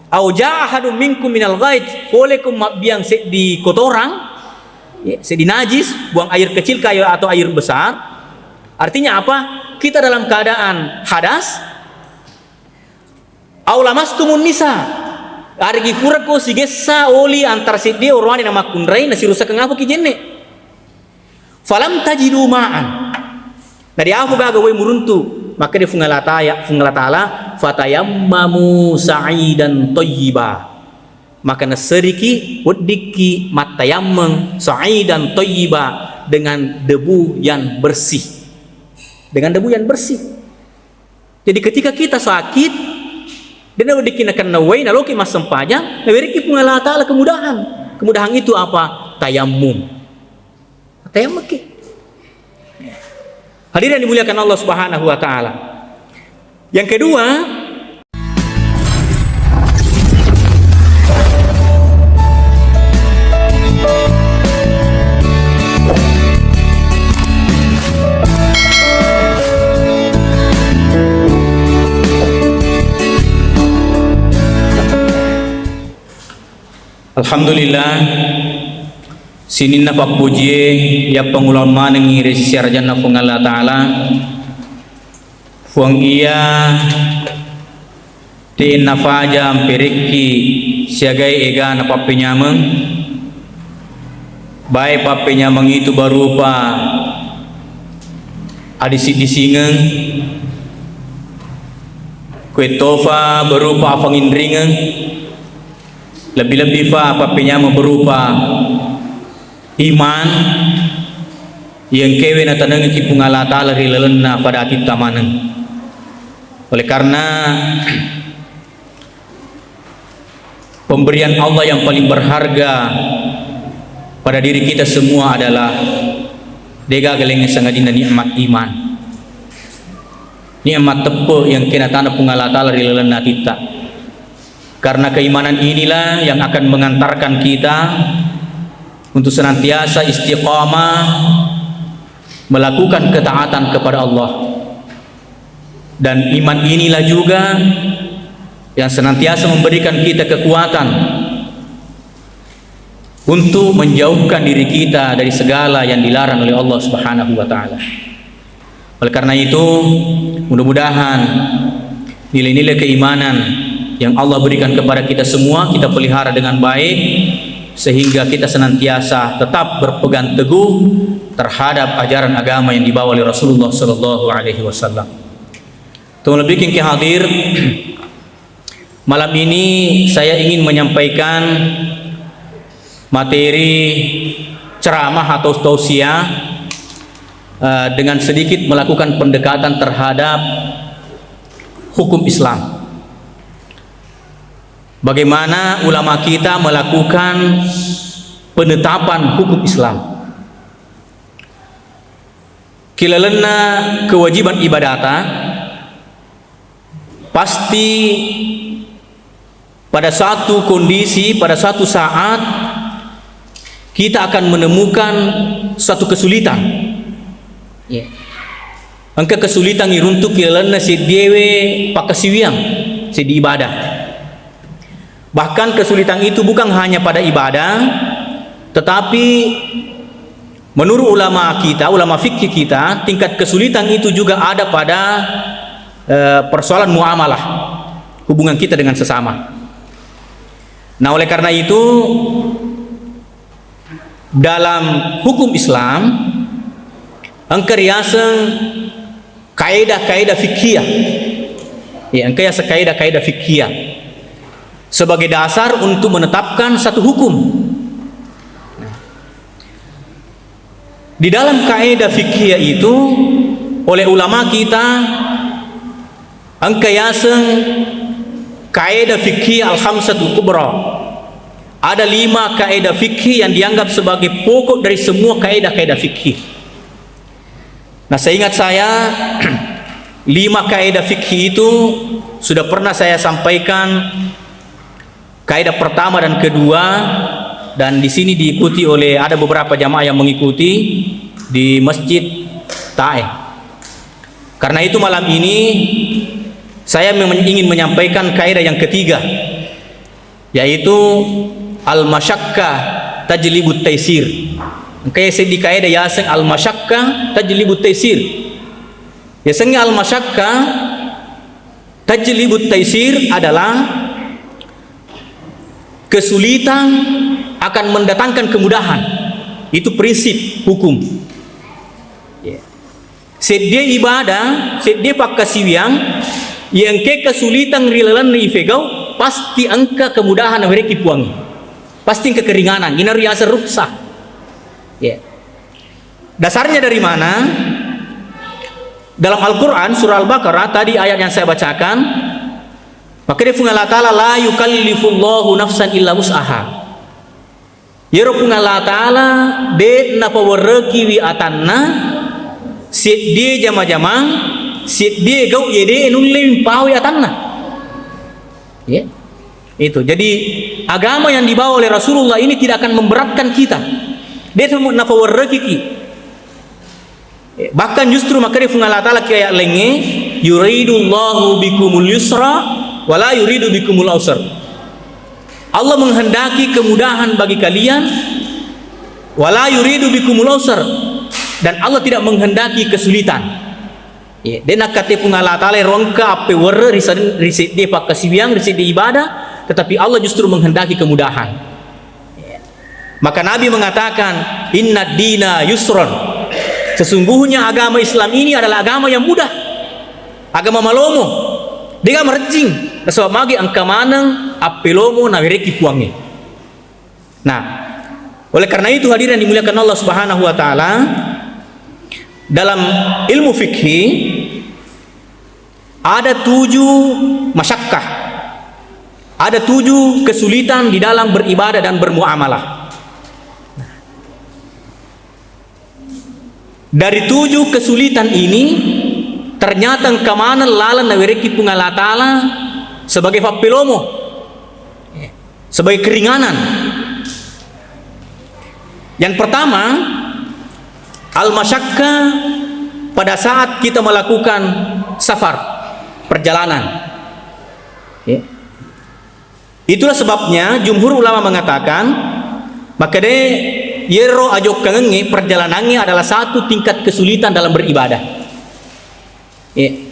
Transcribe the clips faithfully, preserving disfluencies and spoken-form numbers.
Au jaa ahadun minkum minal ghaid, poleko mabbiang seddi kotorang, ya, seddi najis, buang air kecil kah atau air besar. Artinya apa? Kita dalam keadaan hadas. Au lamastumun nisa, arigi purako sigessa oli antara seddi oroane na makkunrai, nasirusakeng apa ki jenne. Falam tajidu ma'an. Nadiapo gaga wae muruntu, makkeda Fuang Allah Ta'ala, Fuang Allah Ta'ala, fatayammamu sa'idan thayyiba. Maka nasseriki, weddikki mattayammeng sa'idan thayyiba, dengan debu yang bersih. Dengan debu yang bersih. Jadi ketika kita sakit, dena weddikki nakenna wai, naloki massempajang, nawerekki Puang Allah Ta'ala kemudahan. Kemudahan itu apa? Tayammum. Tayammum ki. Hadirin yang dimuliakan Allah Subhanahu wa Ta'ala. Yang kedua, Alhamdulillah, sininna pappujie yappangulang manengngi ri sisi arajanna Puang Allah Ta'ala. Puang iya, de' nafaja amperekki siagai egana pappenyameng, baik pappenyameng itu berupa adisi-disingeng, kuetofa berupa afanginringeng, lebbi-lebbi fa pappenyameng berupa iman, iya engkaewe natanengekki Puang Allah Ta'ala ri lalenna pada atitta maneng. Oleh karena pemberian Allah yang paling berharga pada diri kita semua adalah degaga laing sangadinna nikmat iman. Nikmat teppe' iya engkae nataneng Puang Allah Ta'ala ri lalenna atitta. Karena keimanan inilah yang akan mengantarkan kita untuk senantiasa istiqamah melakukan ketaatan kepada Allah. Dan iman inilah juga yang senantiasa memberikan kita kekuatan untuk menjauhkan diri kita dari segala yang dilarang oleh Allah Subhanahu wa Ta'ala. Oleh karena itu, mudah-mudahan nilai-nilai keimanan yang Allah berikan kepada kita semua kita pelihara dengan baik, sehingga kita senantiasa tetap berpegang teguh terhadap ajaran agama yang dibawa oleh Rasulullah sallallahu alaihi wasallam. Teman lebih yang hadir, malam ini saya ingin menyampaikan materi ceramah atau tausiah, eh, dengan sedikit melakukan pendekatan terhadap hukum Islam. Bagaimana ulama kita melakukan penetapan hukum Islam? Ki lalenna kewajiban ibadata, pasti pada satu kondisi, pada satu saat, kita akan menemukan satu kesulitan. Iya. Engka kesulitan iruntuk ki lalenna seddiewe pakkasiwiang, seddi ibadah. Bahkan kesulitan itu bukan hanya pada ibadah, tetapi menurut ulama kita, ulama fikih kita, tingkat kesulitan itu juga ada pada, eh, persoalan muamalah, hubungan kita dengan sesama. Nah, oleh karena itu, dalam hukum Islam, engka riaseng kaedah-kaedah fikhiyah. Ya, engka riaseng kaedah-kaedah fikhiyah sebagai dasar untuk menetapkan satu hukum. Di dalam kaedah fikih itu, oleh ulama kita engka yaseng kaedah fikih al-khamsatul kubra. Ada lima kaedah fikih yang dianggap sebagai pokok dari semua kaedah-kaedah fikih. Nah, seingat saya, lima kaedah fikih itu sudah pernah saya sampaikan. Kaidah pertama dan kedua, dan di sini diikuti oleh, ada beberapa jamaah yang mengikuti di Masjid Tae. Karena itu, malam ini saya mem-, ingin menyampaikan kaidah yang ketiga. Yaitu al-masyakka tajlibut taisir. Engka seddi kaidah yaseng al-masyakka tajlibut taisir. Yasengnge al-masyakka tajlibut taisir adalah kesulitan akan mendatangkan kemudahan. Itu prinsip hukum. Ya. Seddie ibadah, seddie pakkasiwiang, yengke kesulitan ri lalenna ifegau, pasti engka kemudahan nawerekki Puangnge. Pasti engka keringanan, ina riaseng rukhsah. Ya. Dasarnya dari mana? Dalam Al-Quran, surah Al-Baqarah, tadi ayat yang saya bacakan, makkeda Puang Allah Ta'ala, "La yukallifullahu nafsan illa wus'aha." Iyaro Puang Allah Ta'ala de' napawerrekiwi atanna seddie jama-jamang, seddie gau' ye de' nulle mpawei atanna. Ya. Itu. Jadi, agama yang dibawa oleh Rasulullah ini tidak akan memberatkan kita. De' napawerrekiki. Bahkan justru makkeda Puang Allah Ta'ala ki ayat laingnge, "Yuridullahu bikumul yusra, wala yuridu bikumul usra." Allah menghendaki kemudahan bagi kalian, "Wala yuridu bikumul usra," dan Allah tidak menghendaki kesulitan. Ya, de' nakkeda Puang Allah Ta'ala ro engka appewerre ri sen-, ri seddie pakkasiwiang, ri seddie ibadah, tetapi Allah justru menghendaki kemudahan. Maka Nabi mengatakan, "Inna dina yusron." Sesungguhnya agama Islam ini adalah agama yang mudah. Agama malomo. Dega marejjing. Nasaba magi engka maneng appelomo nawerekki Puangnge. Nah, oleh karena itu hadirin yang dimuliakan Allah Subhanahu wa Ta'ala, dalam ilmu fikih, ada tujuh masyakkah, ada tujuh kesulitan di dalam beribadah dan bermuamalah. Dari tujuh kesulitan ini, ternyata engka maneng laleng nawerekki Puang Allah Ta'ala sebagai pappelomo, sebagai keringanan. Yang pertama, al-masyakka pada saat kita melakukan safar, perjalanan. Ya. Itulah sebabnya jumhur ulama mengatakan, makkeda iyaro ajokkangengnge, perjalanangnge adalah satu tingkat kesulitan dalam beribadah. Eh.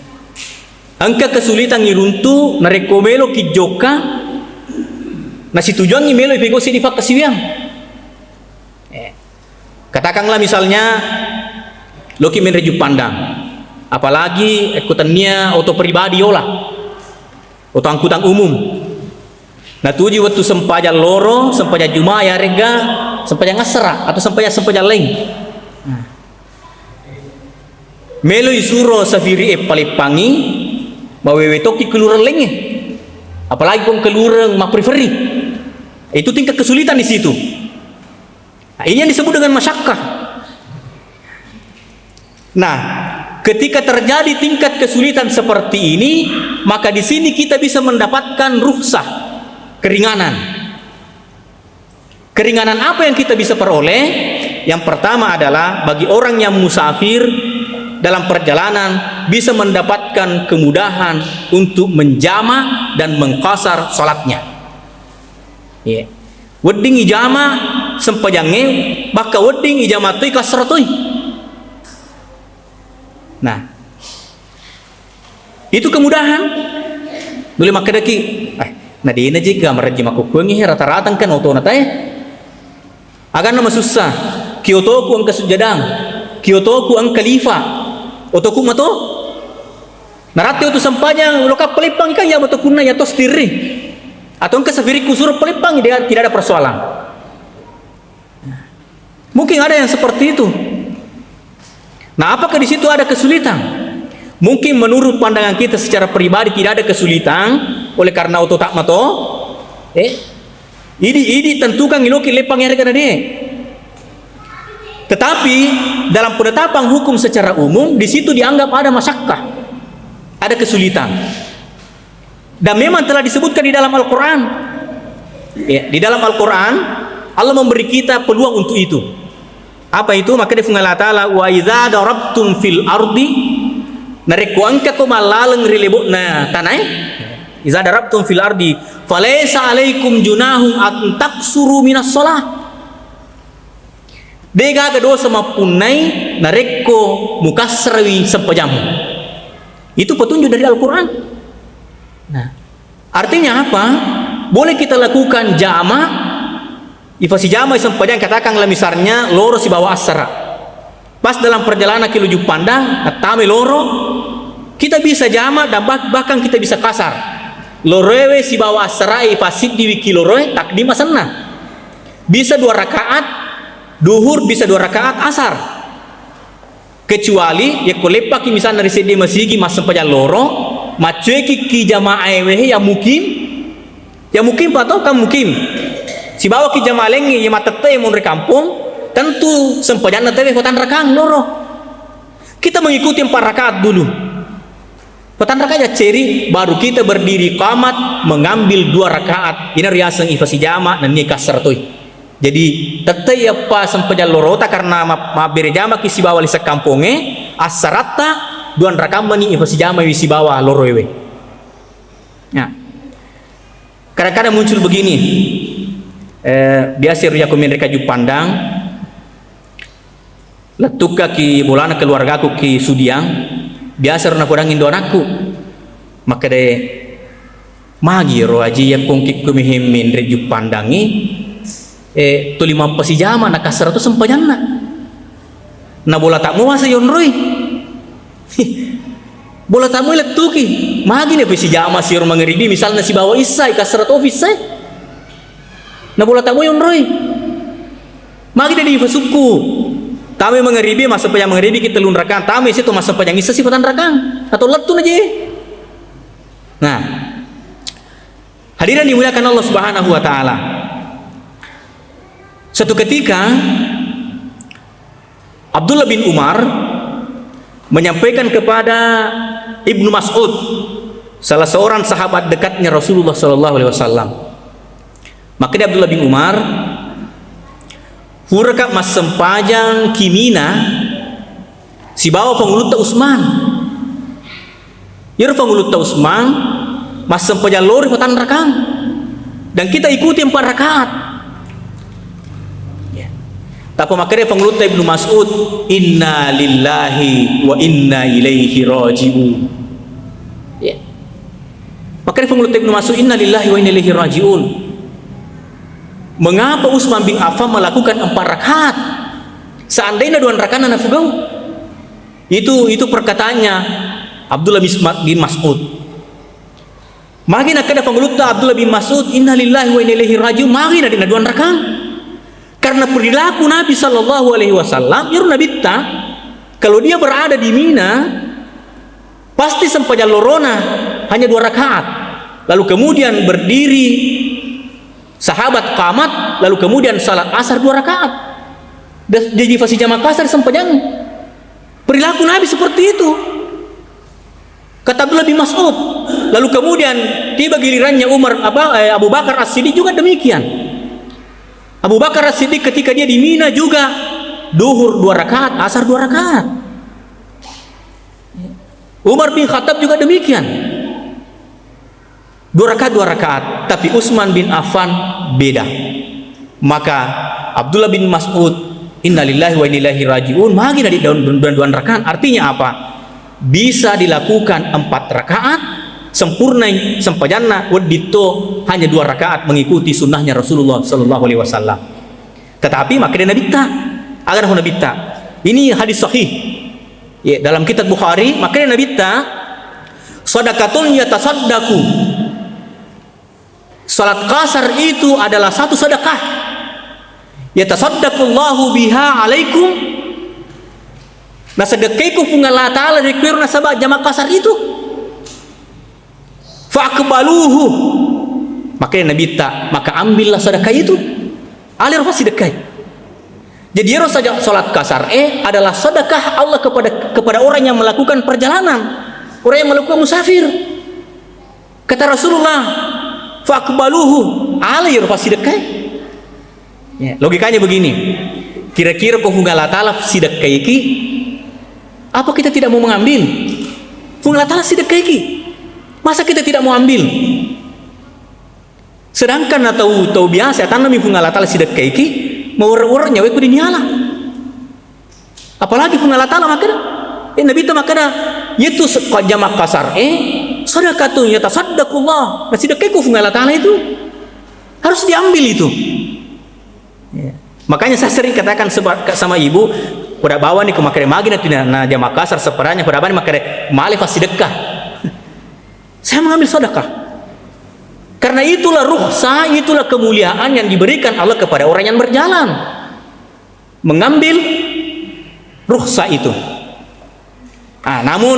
Engka kesulitan iruntu narekko meloki jokka, nasitujuangngi melo ipegau seddi pakkasiwiang. Eh. Katakanlah misalnya, loki menre Juppandang. Apalagi ekko tennia oto pribadi yola. Oto angkutan umum. Natuju wettu sempajang loro, sempajang Juma, yarega sempajang assara atau sempajang, sempajang laing. Nah. Melo isuro safiri e paleppangi, mawewe tokki kelureng laingnge. Apalagi kong kelureng mapriferi. Itu tingkat kesulitan di situ. Nah, ini yang disebut dengan masyakkah. Nah, ketika terjadi tingkat kesulitan seperti ini, maka di sini kita bisa mendapatkan rukhsah, keringanan. Keringanan apa yang kita bisa peroleh? Yang pertama adalah bagi orang yang musafir dalam perjalanan bisa mendapatkan kemudahan untuk menjama dan mengqasar salatnya. Iya. Wedding ijama sempajangnge, bakka wedding ijama toi, kasra toi. Nah, itu kemudahan. Nulle makkedaki, "Eh, nadena jega marejji makkukkuangngi, rata-rata engka otona tae." Aganna masussa, ki otoku engka sujjadang, ki otoku engka lifa, otoku mato. Naratte utu sempajang, ulo kappa leppangi kan iya mato kunna iya to stirri. Atau engka safirikku suro peleppangi, dia tidak ada persoalan. Mungkin ada yang seperti itu. Nah, apakah di situ ada kesulitan? Mungkin menurut pandangan kita secara pribadi tidak ada kesulitan, oleh karena oto tak mato, eh, idi, idi tentukan iloki lepang ere kana de. Tetapi dalam penetapan hukum secara umum, di situ dianggap ada masyakkah, ada kesulitan. Dan memang telah disebutkan di dalam Al-Quran. Ya, di dalam Al-Quran, Allah memberi kita peluang untuk itu. Apa itu? Maka dia Allah Ta'ala, "Wa idza darabtum fil ardi," narekko engkako mallaleng ri lebo'na tanae, Iza darabtum fil ardi falaisa alaikum junahum an taksuru minas shalah. De gaga dosa mappunnai narekko mukassarawi sempajammu. Itu petunjuk dari Al-Quran. Nah, artinya apa? Boleh kita lakukan jama, ifasijamai sempajang, katakanlah misalnya loro sibawa assara. Pas dalam perjalanan ki luju pandang, nattamai loro, kita bisa jama dan bah-, bahkan kita bisa kasar. Loroewe sibawa assara ifasiddiwi ki loroe, takdim asenna. Bisa dua rakaat duhur, bisa dua rakaat asar. Kecuali yakko leppaki misalna ri seddi masigi massempajang loro, maccueki ki jamaaewe yang mukim, yang mukim pa to kan mukim. Sibawaki jamaah laingnge yang matette monro kampong, tentu sempajanna tewe fatanrakang loro. Kita mengikuti empat rakaat dulu. Fatanrakang jacceri, baru kita berdiri qamat mengambil dua rakaat. Ina riaseng ifasijama nennia kassara toi. Jadi, tette iyappa sempajang lorota karena ma-, mabbere jamaki sibawa lise kampongnge, assaratta, duan rakammani ifasijamaiwi sibawa loroewe. Ya. Kadang-kadang muncul begini, eh, biasa ro yakko menre kaju pandang, lettukka ki bolana keluargaku ki Sudiang, biasa ro napodangi indo anakku. Makkeda, "Magi ro Aji yakko engkikku mehe menre Juppandangngi, eh, tuli mappasijama nakassara to sempajanna. Na bola tak muasa yonroi." Bola tak moi lettuki. Magi ne sijama sioro mangeribi misalna sibawa issai, kassara to fissai. Na bola tak moi yonroi. Magi de difasukku. Tame mangeribi, massempajang mangeribi ki tellung rakang. Tame situ massempajang issa si fatanrakang. Atau lettu na je. Nah. Hadirin dimuliakan Allah Subhanahu wa taala. Satu ketika Abdullah bin Umar menyampaikan kepada Ibnu Mas'ud, salah seorang sahabat dekatnya Rasulullah sallallahu alaihi wasallam. Makkeda Abdullah bin Umar, "Puraka massempajang ki Mina sibawa Pangulutta Utsman." Iyaro Pangulutta Utsman massempajang lori fatanrakang. Dan kita ikuti empat rakaat. Ya. Tappa makkeda Pangulutta Ibnu Mas'ud, "Inna lillahi wa inna ilaihi raji'un." Ya. Makkeda Pangulutta Ibnu Mas'ud, "Inna lillahi wa inna ilaihi raji'un." Mengapa Utsman bin Affan melakukan empat rakaat? Seandainya dua rakaat nafugau. Itu, itu perkataannya Abdullah bin Mas-, bin Mas'ud. Magi nakkeda Pangulutta Abdullah bin Mas'ud, "Inna lillahi wa inna ilaihi raji'un," magi na dua rakang. Karena perilaku Nabi sallallahu alaihi wasallam, iyaro Nabitta, kalau dia berada di Mina, pasti sempajang lorona hanya dua rakaat. Lalu kemudian berdiri sahabat qamat, lalu kemudian salat asar dua rakaat. Das-, jadi fasi jama kasar sempajang. Perilaku Nabi seperti itu. Kata Abdullah bin Mas'ud. Lalu kemudian tiba gilirannya Umar, apa, eh, Abu Bakar As-Siddiq juga demikian. Abu Bakar As-Siddiq ketika dia di Mina juga duhur dua rakaat, asar dua rakaat. Umar bin Khattab juga demikian. Dua rakaat, dua rakaat. Tapi Utsman bin Affan beda. Maka Abdullah bin Mas'ud, "Innalillahi wa inna ilaihi raji'un," magi na di daun, daun, daun rakaat. Artinya apa? Bisa dilakukan empat rakaat, sempurnai sempajanna, wedding to hanya dua rakaat mengikuti sunnahnya Rasulullah sallallahu alaihi wasallam. Tetapi makkeda Nabitta, aga nahu Nabitta. Ini hadis sahih. Ya, dalam kitab Bukhari, makkeda Nabitta, "Sadaqatun yatasaddaqu." Salat kasar itu adalah satu sedekah. "Yatasaddaqullahu biha alaikum." Nasedekaiku Puang Allah Ta'ala ri kuero nasaba jama kasar itu. "Faqbaluhu." Makkeda Nabitta, "Maka ambillah sedekah itu." Alero fasidekai. Jadi, ero saja salat kasar, eh, adalah sedekah Allah kepada, kepada orang yang melakukan perjalanan, orang yang melakukan musafir. Kata Rasulullah, "Faqbaluhu." Alero fasidekai. Ya, logikanya begini. Kira-kira ko Puang Allah Ta'ala sidekkaiki, apa kita tidak mau mengambil? Puang Allah Ta'ala sidekkaiki. Masa kita tidak mau ambil? Sedangkan na tau, tau biasa, atanna mi Puang Allah Ta'ala sidekkaiki, mawerre-werre nyawa ku diniala. Apalagi Puang Allah Ta'ala makkeda, eh, Nabi ta makkeda, "Yaitu se-, jama kasar, eh, sadaqatun yatasaddaqullah." Nah, sidekkai ku Puang Allah Ta'ala itu. Harus diambil itu. Ya. Makanya saya sering katakan seba-, sama ibu, "Koda bawani ko makkeda magi nanti na, na jama kasar sepadanna, koda bawani makkeda male fa sidekka." Saya mengambil sedekah. Karena itulah rukhsah, itulah kemuliaan yang diberikan Allah kepada orang yang berjalan. Mengambil rukhsah itu. Ah, namun,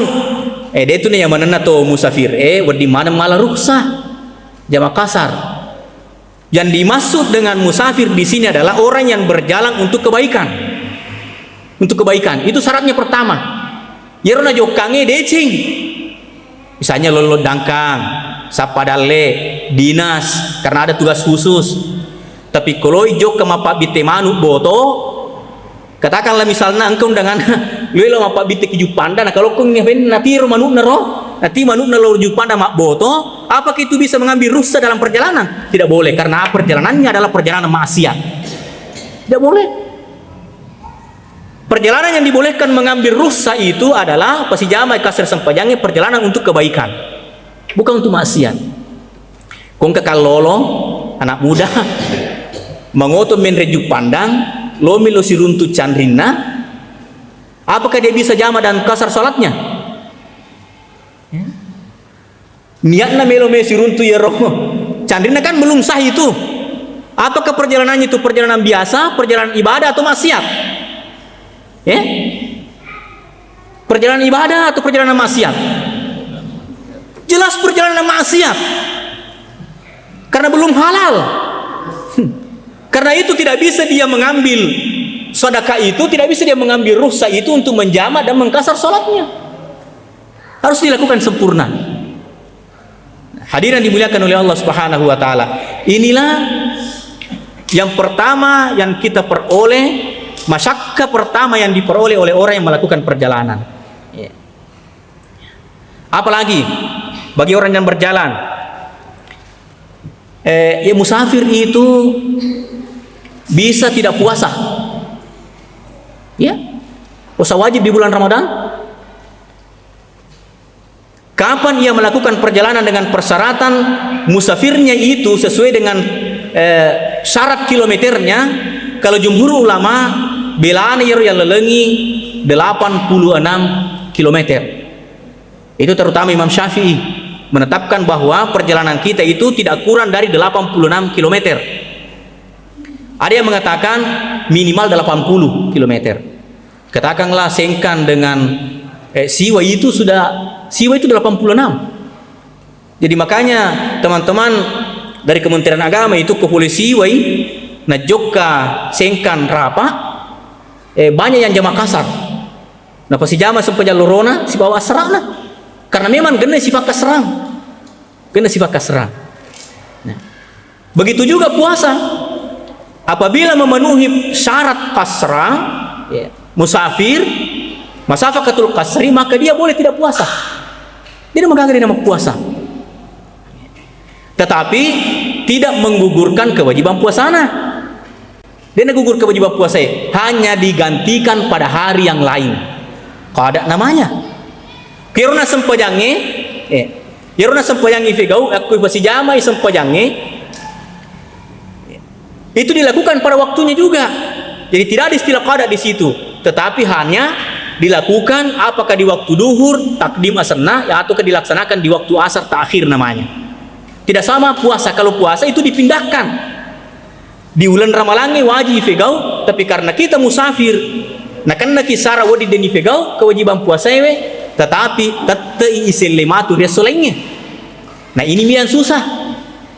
eh, de tu na yamanenna to musafir, eh, wedding maneng mala rukhsah. Jama kasar. Yang dimaksud dengan musafir di sini adalah orang yang berjalan untuk kebaikan. Untuk kebaikan. Itu syaratnya pertama. Iyaro najokkangnge deceng. Misalnya lollo dangkang, sappa dalle, dinas, karena ada tugas khusus. Tapi koloi jokka mappabbitte manu boto, katakanlah misalna engka undangan, lo elo mappabbitte ki Juppandang, na kalokko nge-, natiro manukna ro, nati manukna lo Juppandang mabboto, apakah itu bisa mengambil rukhsah dalam perjalanan? Tidak boleh, karena perjalanannya adalah perjalanan maksiat. Tidak boleh. Perjalanan yang dibolehkan mengambil rukhsah itu adalah pasijama kasar sempajangnya perjalanan untuk kebaikan, bukan untuk maksiat. Kongka kallolo, anak muda, mangoto menre Juppandang, lomi lo siruntu canrinna, apakah dia bisa jama dan kasar salatnya? Ya. Niatna melo me siruntu iyaro canrinna kan belum sah itu. Apakah perjalanannya itu perjalanan biasa, perjalanan ibadah atau maksiat? Eh? Perjalanan ibadah atau perjalanan maksiat? Jelas perjalanan maksiat. Karena belum halal. Karena itu tidak bisa dia mengambil sedekah itu, tidak bisa dia mengambil rukhsah itu untuk menjama dan mengkasar salatnya. Harus dilakukan sempurna. Hadirin dimuliakan oleh Allah Subhanahu wa Ta'ala. Inilah yang pertama yang kita peroleh, masyakka pertama yang diperoleh oleh orang yang melakukan perjalanan. Ya. Apalagi bagi orang yang berjalan, eh, ya, musafir itu bisa tidak puasa. Ya, puasa wajib di bulan Ramadan. Kapan ia melakukan perjalanan dengan persyaratan musafirnya itu sesuai dengan, eh, syarat kilometernya, kalau jumhur ulama belana iyaro yallalengi delapan puluh enam kilometer. Itu terutama Imam Syafi'i menetapkan bahwa perjalanan kita itu tidak kurang dari delapan puluh enam kilometer. Ada yang mengatakan minimal delapan puluh kilometer. Katakanlah Sengkan dengan, eh, Siwai itu sudah, Siwai itu delapan puluh enam. Jadi makanya teman-teman dari Kementerian Agama itu ke Pulau Siwai, najokka Sengkan Rapa, eh, banyak yang jama kasar. Napasijama sempajang lorona sibawa asrana. Karena memang genne sifat kasrang. Genne sifat kasrang. Nah. Begitu juga puasa. Apabila memenuhi syarat kasra, ya, musafir, masafakatul kasri, maka dia boleh tidak puasa. Jadi, magaga dia nama puasa. Tetapi tidak menggugurkan kewajiban puasana. Dia gugur kewajiban puasa, hanya digantikan pada hari yang lain. Qada namanya. Iyaro na sempajangnge, eh, iyaro na sempajangnge ifegau, akko ipasijamai sempajangnge, itu dilakukan pada waktunya juga. Jadi tidak ada istilah qada di situ, tetapi hanya dilakukan apakah di waktu duhur, takdim asenna, ya, ataukah dilaksanakan di waktu asar, takhir namanya. Tidak sama puasa. Kalau puasa itu dipindahkan. Di uleng Ramalangnge wajib ifegau, tapi karena kita musafir, nakennaki sara wedding den ifegau kewajiban puasaewe, tetapi tette'i iselle matu ri esso laingnge. Nah, ini mi yang susah.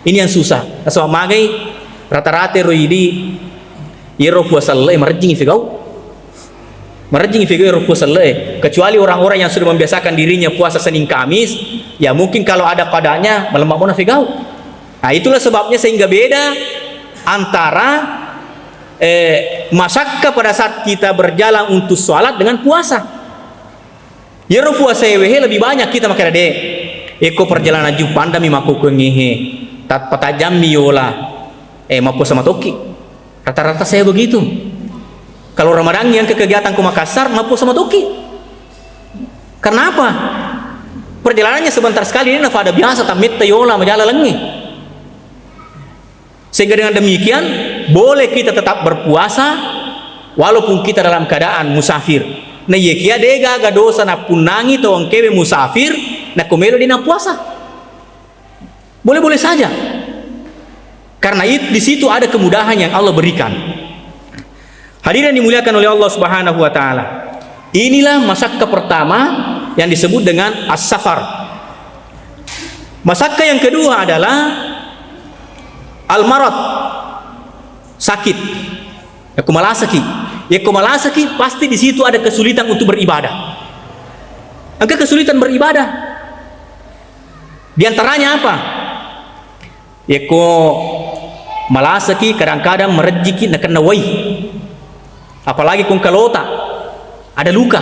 Ini yang susah. Nasaba magai rata-rata ro idi, iyaro puasa elle'e marejjing ifegau. Marejjing ifegau ero puasa elle'e. Kecuali orang-orang yang sudah membiasakan dirinya puasa Senin Kamis, ya mungkin kalau ada qadanya, malemma mona fegau. Nah, itulah sebabnya sehingga beda antara, eh, masakka pada saat kita berjalan untuk sholat dengan puasa. Iyaro puasa ewehe lebih banyak kita makkeda de. Eko perjalanan Juppandami makkukkuengngehe, tat-, patajammi yola, eh, mappuasa matokki. Rata-rata saya begitu. Kalau Ramadan yang ke kegiatan ke Makassar, mappuasa matokki. Karena apa? Perjalanannya sebentar sekali, ini nafada biasa, tammetta yola, majala lengi. Sehingga dengan demikian, boleh kita tetap berpuasa walaupun kita dalam keadaan musafir. Nah, iyakiya degaga dosa nappunnangi tau engkewe musafir, nakko melo de nappuasa. Boleh-boleh saja. Karena it-, di situ ada kemudahan yang Allah berikan. Hadirin yang dimuliakan oleh Allah Subhanahu wa Ta'ala. Inilah masakka pertama yang disebut dengan as-safar. Masakka yang kedua adalah al-marad, sakit. Yakko malasaki. Yakko malasaki, pasti di situ ada kesulitan untuk beribadah. Engka kesulitan beribadah. Di antaranya apa? Yakko malasaki, kadang-kadang marejjiki nakenna wai. Apalagi ko engka lota, ada luka.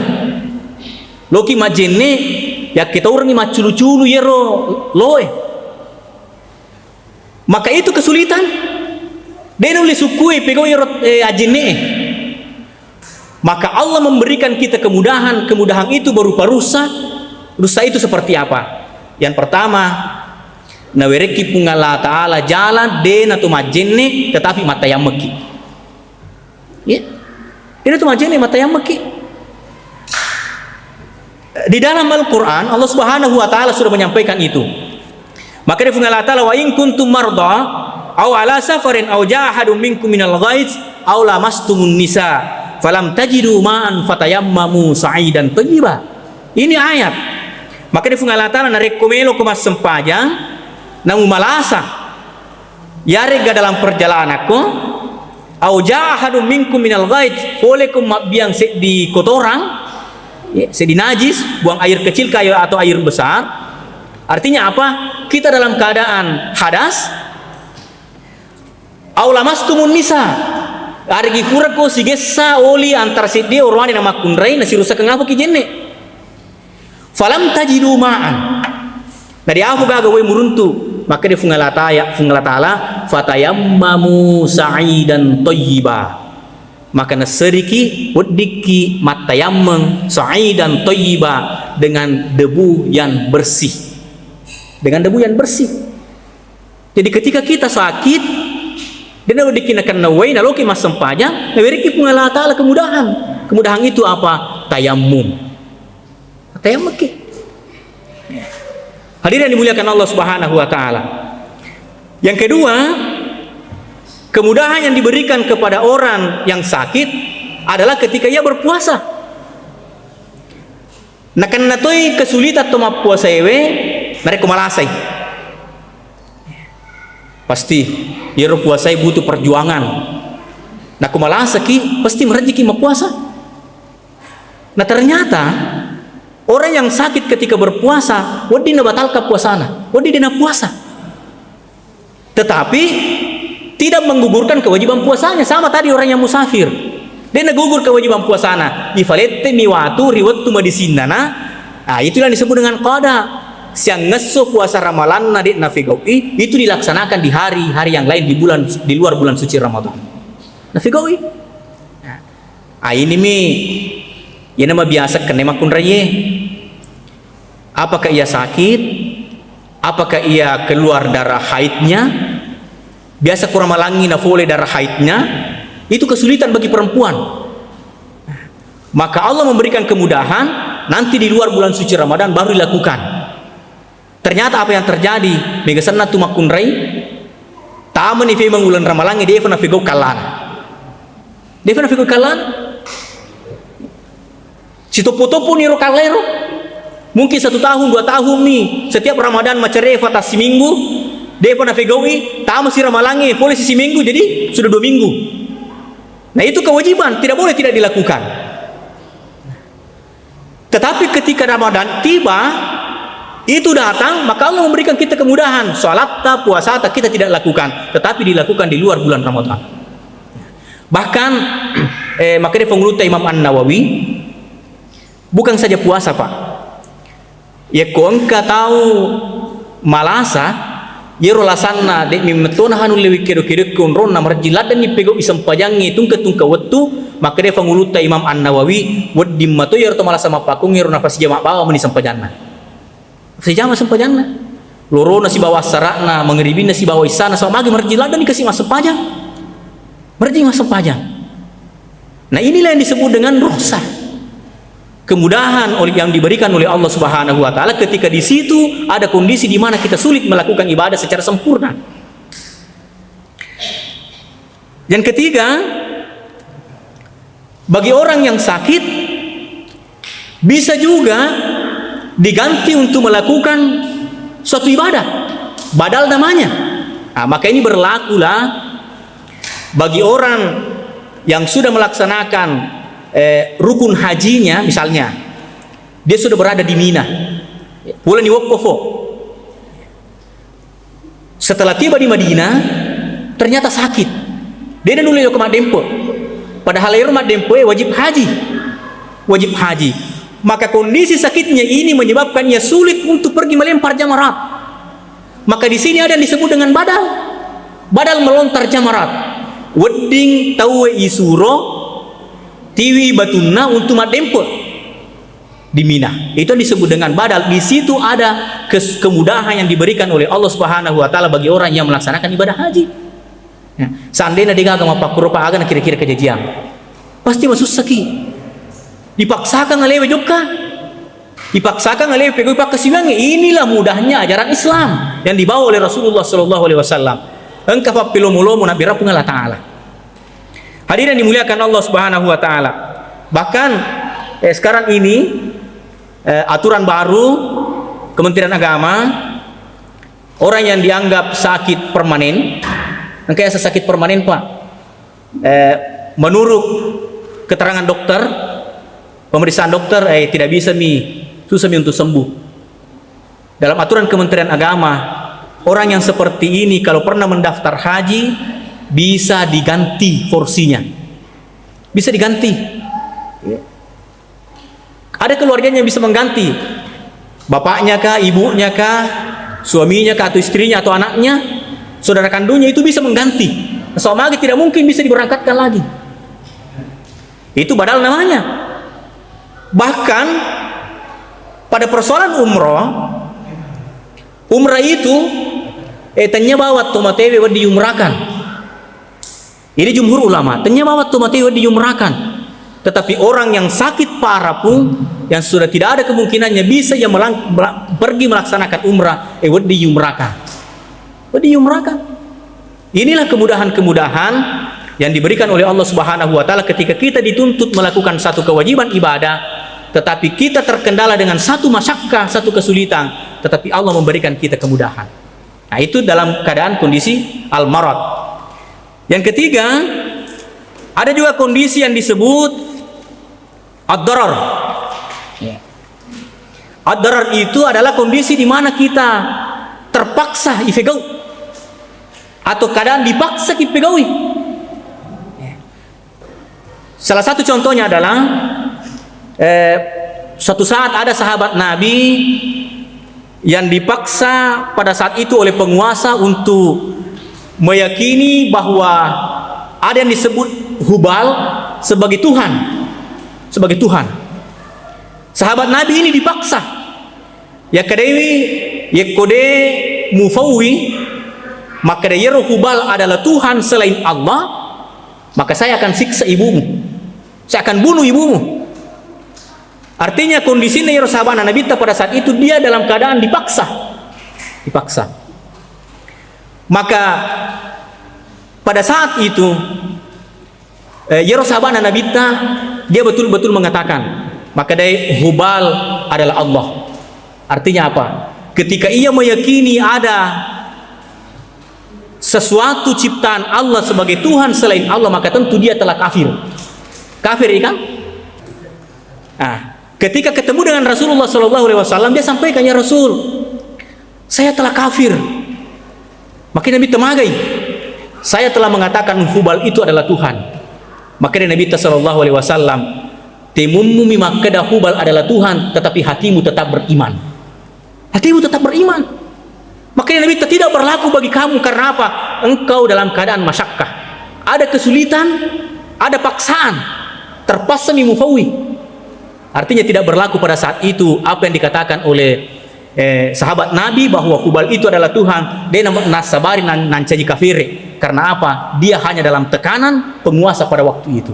Loki majjenne, yakkitaurengngi macculu-culu yero loe. Maka itu kesulitan. De nulle sukkue pegau yero, eh, ajjenne. Maka Allah memberikan kita kemudahan, kemudahan itu berupa rusa. Rusa itu seperti apa? Yang pertama, nawerekki Puang Allah Ta'ala jalan, de natu majjenne, tetapi mattayammekki. Ya. De natu majjenne, mattayammekki. Di dalam Al-Quran, Allah Subhanahu wa Ta'ala sudah menyampaikan itu. Makkedai Puang Allah Ta'ala, "Wa in kuntum marda aw ala safarin aw jaa ahadun minkum minal ghaidz aw lamastumun nisa falam tajidu ma'an fatayammamu sa'idan thayyiba." Ini ayat. Makkedai Puang Allah Ta'ala, narekko meloko massempajang, namu malasa, yaregga dalam perjalanakko, au jaa ahadun minkum minal ghaid, poleko mabbiang seddi kotorang, ya, seddi najis, buang air kecil kah atau air besar. Artinya apa? Kita dalam keadaan hadas, au lamastumun nisa, arigi purako sigessa oli antara seddi oroane na makkunrai, nasirusakeng apaki jenne. Falam tajidu ma'an. Nadiapo gaga wai muruntu, makkeda Fuang Allah Ta'ala, Fuang Allah Ta'ala, "Fatayammamu sa'idan thayyiba." Maka nasseriki, weddikki mattayammeng, sa'idan thayyiba, dengan debu yang bersih. Dengan debu yang bersih. Jadi ketika kita sakit, de naweddikki nakenna wai, naloki massempajang, nawerekki Fuang Allah Ta'ala kemudahan. Kemudahan itu apa? Tayammum. Tayammekki. Hadirin yang dimuliakan Allah Subhanahu wa Ta'ala. Yang kedua, kemudahan yang diberikan kepada orang yang sakit adalah ketika ia berpuasa. Nakenna toi kesulitan to mappuasaewe narekko malasai. Pasti, iyaro puasae butuh perjuangan. Nakko malasaki, pasti marejjiki mappuasa. Nah, ternyata orang yang sakit ketika berpuasa, wedding nabatalkan puasana, wedding de nappuasa. Tetapi tidak menggugurkan kewajiban puasanya, sama tadi orang yang musafir. De nagugur kewajiban puasana, ifalettemi watu ri wettu madisinnana. Ah, itulah disebut dengan qada. Siangngesso puasa ramalanna de nafegau'i, itu dilaksanakan di hari-hari yang lain, di bulan, di luar bulan suci Ramadan. Nafegau'i. Nah, ah, ini mi, iyana mabiasa kenne makkunraie. Apakah ia sakit? Apakah ia keluar darah haidnya? Biasa kurang malangi nafole darah haidnya, itu kesulitan bagi perempuan. Maka Allah memberikan kemudahan, nanti di luar bulan suci Ramadan baru dilakukan. Ternyata apa yang terjadi? Mega senna tu makkunrai, tamani femeng uleng ramalangi, defa nafegau kallana. Defa nafegau kallana. Sitoppo-toppo niro kallairo. Mungkin satu tahun, dua tahun mi, setiap Ramadan macerefa tassiminggu, defa nafegau'i, tamasi ramalangi, pole si siminggu, jadi sudah dua minggu. Nah, itu kewajiban, tidak boleh tidak dilakukan. Tetapi ketika Ramadan tiba, itu datang, maka Allah memberikan kita kemudahan. Salatta, puasata kita tidak lakukan, tetapi dilakukan di luar bulan Ramadan. Bahkan, eh, makanya pengulutta Imam An-Nawawi, bukan saja puasa, Pak. Yekko engka tau malasa, yero lasanna de' memmettona hanu lewi kedo-kedo ke onronna, marejjing laddenni pegau i sempajangnge tungke-tungke wettu, makkeda fangulutta Imam An-Nawawi, wedding mato yero to malasa mappakung yero nafasijama bawa meni sempajanna. Sijama sempajanna. Lorona sibawa assarakna, mangeribinna sibawa isana, sama magi marejjing laddenni kasi massempajang. Marejjing massempajang. Nah, inilah yang disebut dengan rukhsah. Kemudahan oleh, yang diberikan oleh Allah Subhanahu wa Ta'ala ketika di situ ada kondisi di mana kita sulit melakukan ibadah secara sempurna. Yang ketiga, bagi orang yang sakit, bisa juga diganti untuk melakukan suatu ibadah. Badal namanya. Nah, maka ini berlakulah bagi orang yang sudah melaksanakan, eh, rukun hajinya, misalnya, dia sudah berada di Mina. Pulani wokkof. Setelah tiba di Madinah, ternyata sakit. De' nanulle jokka maddempe. Padahal ero maddempe wajib haji. Wajib haji. Maka kondisi sakitnya ini menyebabkan ia sulit untuk pergi melempar jamarat. Maka di sini ada yang disebut dengan badal. Badal melontar jamarat. Wedding tauwe isuro tiwi batunna untuk maddempe di Mina. Itu yang disebut dengan badal. Di situ ada kes-, kemudahan yang diberikan oleh Allah Subhanahu wa Ta'ala bagi orang yang melaksanakan ibadah haji. Ya, seandainya de' gaga mappakkuro, Pak, aga na kira-kira kejadian? Pasti masussaki. Dipaksakan alewe jokka. Dipaksakan alewe pegau pakkasiwiangnge. Inilah mudahnya ajaran Islam yang dibawa oleh Rasulullah sallallahu alaihi wasallam. Engka pappelomo-lomo nabbere Puang Allah Ta'ala. Hadirin dimuliakan Allah Subhanahu wa Ta'ala. Bahkan, eh, sekarang ini, eh, aturan baru Kementerian Agama, orang yang dianggap sakit permanen, engka yaseng sakit permanen, Pak. Eh, menurut keterangan dokter, pemeriksaan dokter, eh, tidak bisa mi, susah mi untuk sembuh. Dalam aturan Kementerian Agama, orang yang seperti ini kalau pernah mendaftar haji, bisa diganti porsinya. Bisa diganti. Ada keluarganya yang bisa mengganti. Bapaknya kah, ibunya kah, suaminya kah, atau istrinya, atau anaknya, saudara kandungnya itu bisa mengganti. Soal lagi tidak mungkin bisa diberangkatkan lagi. Itu badal namanya. Bahkan pada persoalan umroh, umrah itu, eh, tennia bawang to matewe wedding diumrahkan. Ini jumhur ulama, tennia bawang to matewe wedding diumrahkan. Tetapi orang yang sakit parah pun, yang sudah tidak ada kemungkinannya bisa ia melang-, mela-, pergi melaksanakan umrah, eh, wedding diumrahkan. Wedding diumrahkan. Inilah kemudahan-kemudahan yang diberikan oleh Allah Subhanahu wa Ta'ala ketika kita dituntut melakukan satu kewajiban ibadah, tetapi kita terkendala dengan satu masyakkah, satu kesulitan, tetapi Allah memberikan kita kemudahan. Nah, itu dalam keadaan kondisi al-marad. Yang ketiga, ada juga kondisi yang disebut ad-darar. Ya. Ad-darar itu adalah kondisi di mana kita terpaksa ifegau atau keadaan dipaksa kipegaui. Salah satu contohnya adalah, eh, suatu saat ada sahabat Nabi yang dipaksa pada saat itu oleh penguasa untuk meyakini bahwa ada yang disebut Hubal sebagai Tuhan, sebagai Tuhan. Sahabat Nabi ini dipaksa. Yakkedai, "Yekko de mufauwi, makkeda yero Hubal adalah Tuhan selain Allah, maka saya akan siksa ibumu. Saya akan bunuh ibumu." Artinya, kondisinya yero sahabatna Nabitta pada saat itu, dia dalam keadaan dipaksa. Dipaksa. Maka pada saat itu, eh, yero sahabatna Nabitta, dia betul-betul mengatakan, makkedai Hubal adalah Allah. Artinya apa? Ketika ia meyakini ada sesuatu ciptaan Allah sebagai Tuhan selain Allah, maka tentu dia telah kafir. Kafir, iya kan? Nah, ketika ketemu dengan Rasulullah sallallahu alaihi wasallam, dia sampaikan, "Ya Rasul, saya telah kafir." Maka Nabitta magai, "Saya telah mengatakan Hubal itu adalah Tuhan." Maka Nabitta sallallahu alaihi wasallam, "Temummu mi makkeda Hubal adalah Tuhan, tetapi hatimu tetap beriman." Hatimu tetap beriman. Makanya Nabi kata, "Tidak berlaku bagi kamu." Karena apa? Engkau dalam keadaan masyakkah. Ada kesulitan, ada paksaan. Terpaksa mi mufawi. Artinya tidak berlaku pada saat itu apa yang dikatakan oleh, eh, sahabat Nabi bahwa Hubal itu adalah Tuhan. Dia nam-, nasabari nan-, nancaji kafir. Karena apa? Dia hanya dalam tekanan penguasa pada waktu itu.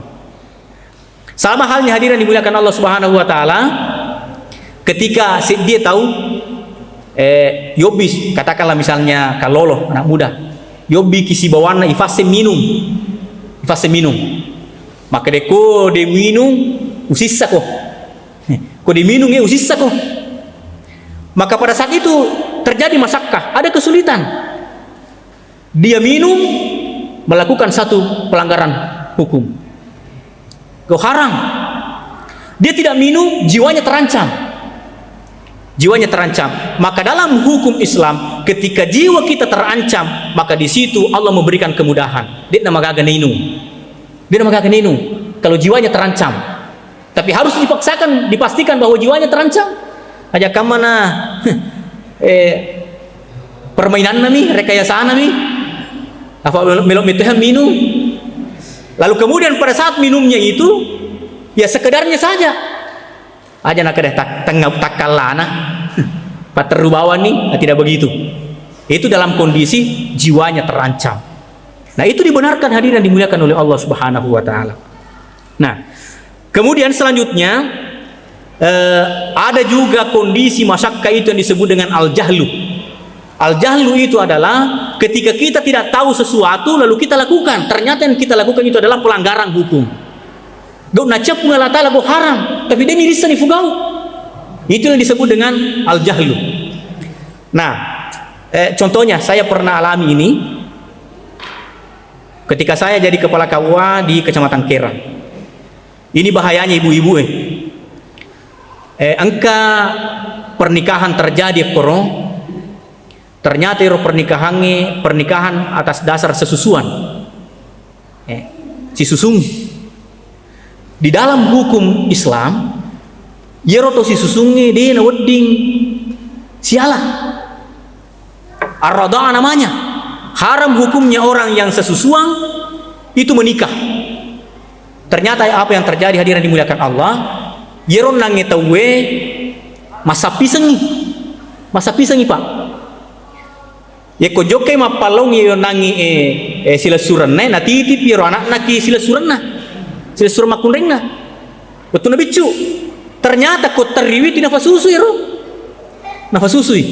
Sama halnya, hadirin dimuliakan Allah Subhanahu wa Ta'ala, ketika seddie tau, eh, yobbi, katakanlah misalnya kalolo, anak muda, yobbi ki sibawanna, ifasse minum, ifasse minum. Maka de ko de minum, usissa ko. Ko de minum, eh, usissa ko. Maka pada saat itu terjadi masakkah, ada kesulitan. Dia minum, melakukan satu pelanggaran hukum. Kau haram. Dia tidak minum, jiwanya terancam. Jiwanya terancam. Maka dalam hukum Islam, ketika jiwa kita terancam, maka di situ Allah memberikan kemudahan. Dia nama gaga ninung. Dia nama gaga ninung. Kalau jiwanya terancam. Tapi harus dipaksakan, dipastikan bahwa jiwanya terancam. Aja kamana, eh, permainanna mi, rekayasana mi. Apa melo-, melo mettoha minum. Lalu kemudian pada saat minumnya itu, ya sekedarnya saja. Aja nakada tak-, tengah takkallana. Paterru bawani, nah, tidak begitu. Itu dalam kondisi jiwanya terancam. Nah, itu dibenarkan, hadirin dimuliakan oleh Allah Subhanahu wa Ta'ala. Nah, kemudian selanjutnya, eh, ada juga kondisi masyakka itu yang disebut dengan al-jahlu. Al-jahlu itu adalah ketika kita tidak tahu sesuatu lalu kita lakukan. Ternyata yang kita lakukan itu adalah pelanggaran hukum. Gau naceppung Allah Ta'ala gau haram, tapi dia mirissa ni fugau. Itu yang disebut dengan al-jahlu. Nah, eh, contohnya saya pernah alami ini ketika saya jadi kepala K U A di Kecamatan Kerang. Ini bahayanya ibu-ibu, eh. Eh, engka pernikahan terjadi koro, ternyata ero pernikahannya pernikahan atas dasar sesusuan. Eh, sisusung. Di dalam hukum Islam, iyaro to sisusungnge de nawedding siala. Ar-radha'ah namanya. Haram hukumnya orang yang sesusuan itu menikah. Ternyata apa yang terjadi, hadirin dimuliakan Allah, iyaro nangnge tauwe masappisengi. Masappisengi, Pak. Yekko jokkai mappallong iyaro nangnge, eh, eh, silessurenna, natitip iyaro anakna ki silessurenna. Silessureng makkunrainna. Wettunna biccu. Ternyata ko terriwi tu nafasusui ro. Nafasusui.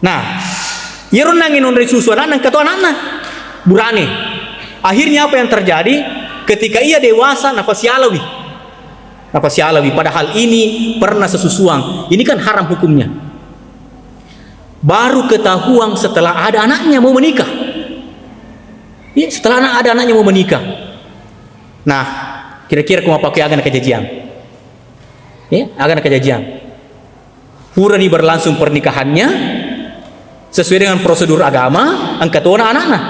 Nah, iyaro nangnge nonroi susu anakna, engka to anakna. Burane. Akhirnya apa yang terjadi? Ketika ia dewasa, nafasialawi. Nafasialawi. Padahal ini pernah sesusuang. Ini kan haram hukumnya. Baru ketahuan setelah ada anaknya mau menikah. Iya, setelah anak, ada anaknya mau menikah. Nah, kira-kira ko mappake aga na kejadian? Ya, aga na kejadian. Purani berlangsung pernikahannya sesuai dengan prosedur agama, engka tona anakna.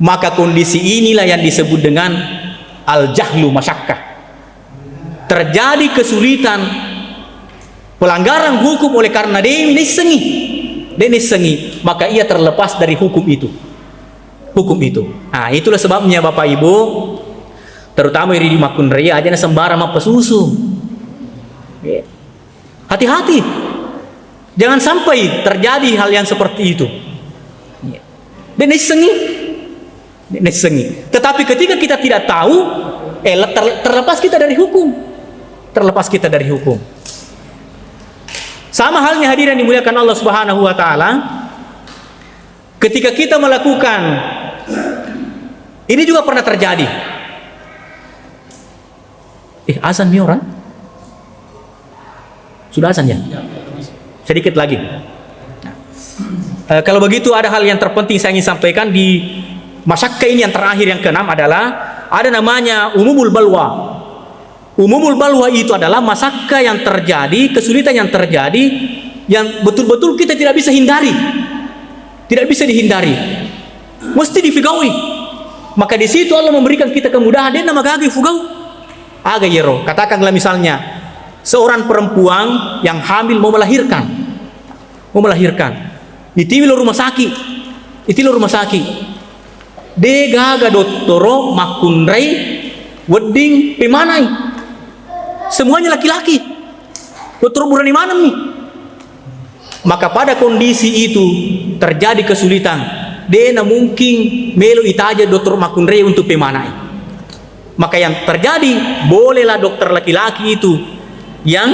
Maka kondisi inilah yang disebut dengan al-jahlu masyakkah. Terjadi kesulitan, pelanggaran hukum oleh karena de nissengi. De nissengi, maka ia terlepas dari hukum itu. Hukum itu. Nah, itulah sebabnya Bapak Ibu, terutama iri di makkunrai, aja na sembarang mappasusu. Ya. Hati-hati. Jangan sampai terjadi hal yang seperti itu. Ya. De nissengi. De nissengi. Tetapi ketika kita tidak tahu, eh, ter-, terlepas kita dari hukum. Terlepas kita dari hukum. Sama halnya, hadirin dimuliakan Allah Subhanahu wa Ta'ala, ketika kita melakukan, ini juga pernah terjadi. Eh, azan nih orang? Sudah azan ya? Sedikit lagi. Nah, eh, kalau begitu ada hal yang terpenting saya ingin sampaikan di masyakka ini, yang terakhir, yang keenam adalah ada namanya umumul balwa. Umumul balwa itu adalah masakka yang terjadi, kesulitan yang terjadi, yang betul-betul kita tidak bisa hindari. Tidak bisa dihindari. Mesti difigaui. Maka di situ Allah memberikan kita kemudahan, de namagaga fugau. Aga iyaro, katakanlah misalnya, Seorang perempuan yang hamil mau melahirkan. Mau melahirkan. Itiwi lo rumah sakit. Itiwi lo rumah sakit. De gaga dottoro makkunrai wedding pemanai. Semuanya laki-laki. Dottoro burane maneng mi. Maka pada kondisi itu terjadi kesulitan. De na mungkin melo itaja dottoro makkunrai untuk pemanai. Maka yang terjadi, bolehlah dokter laki-laki itu yang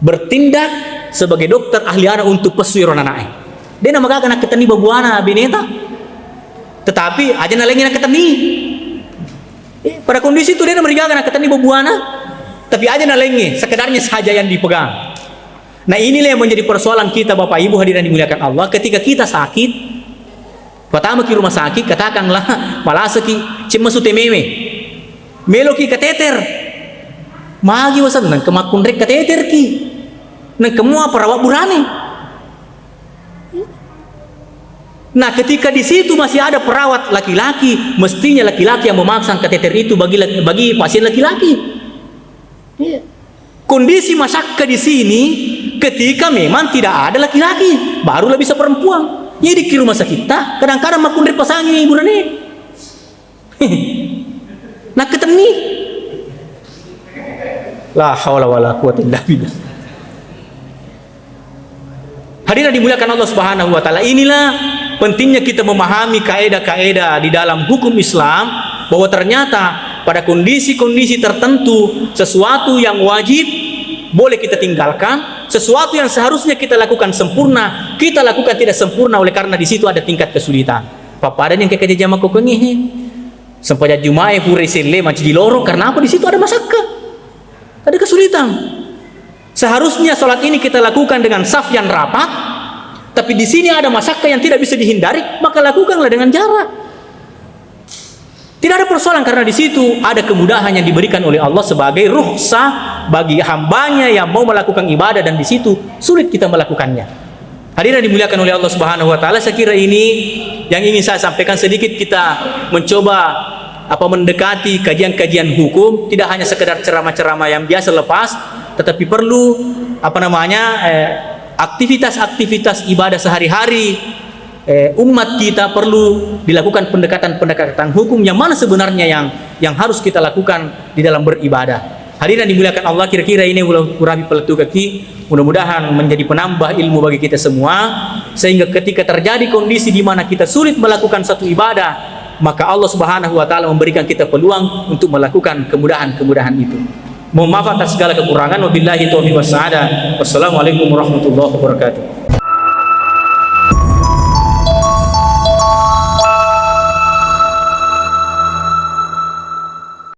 bertindak sebagai dokter ahli anak untuk pessu ero anae. De na magaga nakkatenni babuana beneta. Tetapi aja nalengngi nakkatenni. Eh, pada kondisi itu de na marigaga nakkatenni babuana, tapi aja nalengngi, sekedarnya saja yang dipegang. Nah, inilah yang menjadi persoalan kita, Bapak Ibu hadirin dimuliakan Allah, ketika kita sakit, pertama ki rumah sakit, katakanlah malasaki cemmesu temewe. Meloki kateter. Magi waseng nengka makkunrai kateterki. Nengka mua perawat burane. Nah, ketika di situ masih ada perawat laki-laki, mestinya laki-laki yang memasang kateter itu bagi laki-, bagi pasien laki-laki. Iya. Kondisi masakka di sini ketika memang tidak ada laki-laki, barulah bisa perempuan. Jadi ki rumah sakit ta, kadang-kadang makkunrai pasangi burane. Nakkatenni. La haula wala quwata illa billah. Hadirin dimuliakan Allah Subhanahu wa taala, inilah pentingnya kita memahami kaedah-kaedah di dalam hukum Islam, bahwa ternyata pada kondisi-kondisi tertentu sesuatu yang wajib boleh kita tinggalkan, sesuatu yang seharusnya kita lakukan sempurna, kita lakukan tidak sempurna oleh karena di situ ada tingkat kesulitan. Pappada yang kekejejama kokengi he. Sempajang Jumae pura iselle mancaji loro, karena apa? Di situ ada masakka. Ada kesulitan. Seharusnya sholat ini kita lakukan dengan saf yang rapat, tapi di sini ada masakka yang tidak bisa dihindari, maka lakukanlah dengan jarak. Tidak ada persoalan karena di situ ada kemudahan yang diberikan oleh Allah sebagai rukhsah bagi hambanya yang mau melakukan ibadah dan di situ sulit kita melakukannya. Hadirin dimuliakan oleh Allah Subhanahu wa taala, saya kira ini yang ingin saya sampaikan, sedikit kita mencoba apa mendekati kajian-kajian hukum, tidak hanya sekedar ceramah-ceramah yang biasa lepas, tetapi perlu apa namanya eh, aktivitas-aktivitas ibadah sehari-hari eh, umat kita perlu dilakukan pendekatan-pendekatan hukum yang mana sebenarnya yang yang harus kita lakukan di dalam beribadah. Hadirin dimuliakan Allah, kira-kira ini ulah kurabi paletukaki, mudah-mudahan menjadi penambah ilmu bagi kita semua, sehingga ketika terjadi kondisi di mana kita sulit melakukan satu ibadah, maka Allah Subhanahu wa taala memberikan kita peluang untuk melakukan kemudahan-kemudahan itu. Mohon maaf atas segala kekurangan. Wabillahi taufiq was sa'adah. Wassalamualaikum warahmatullahi wabarakatuh.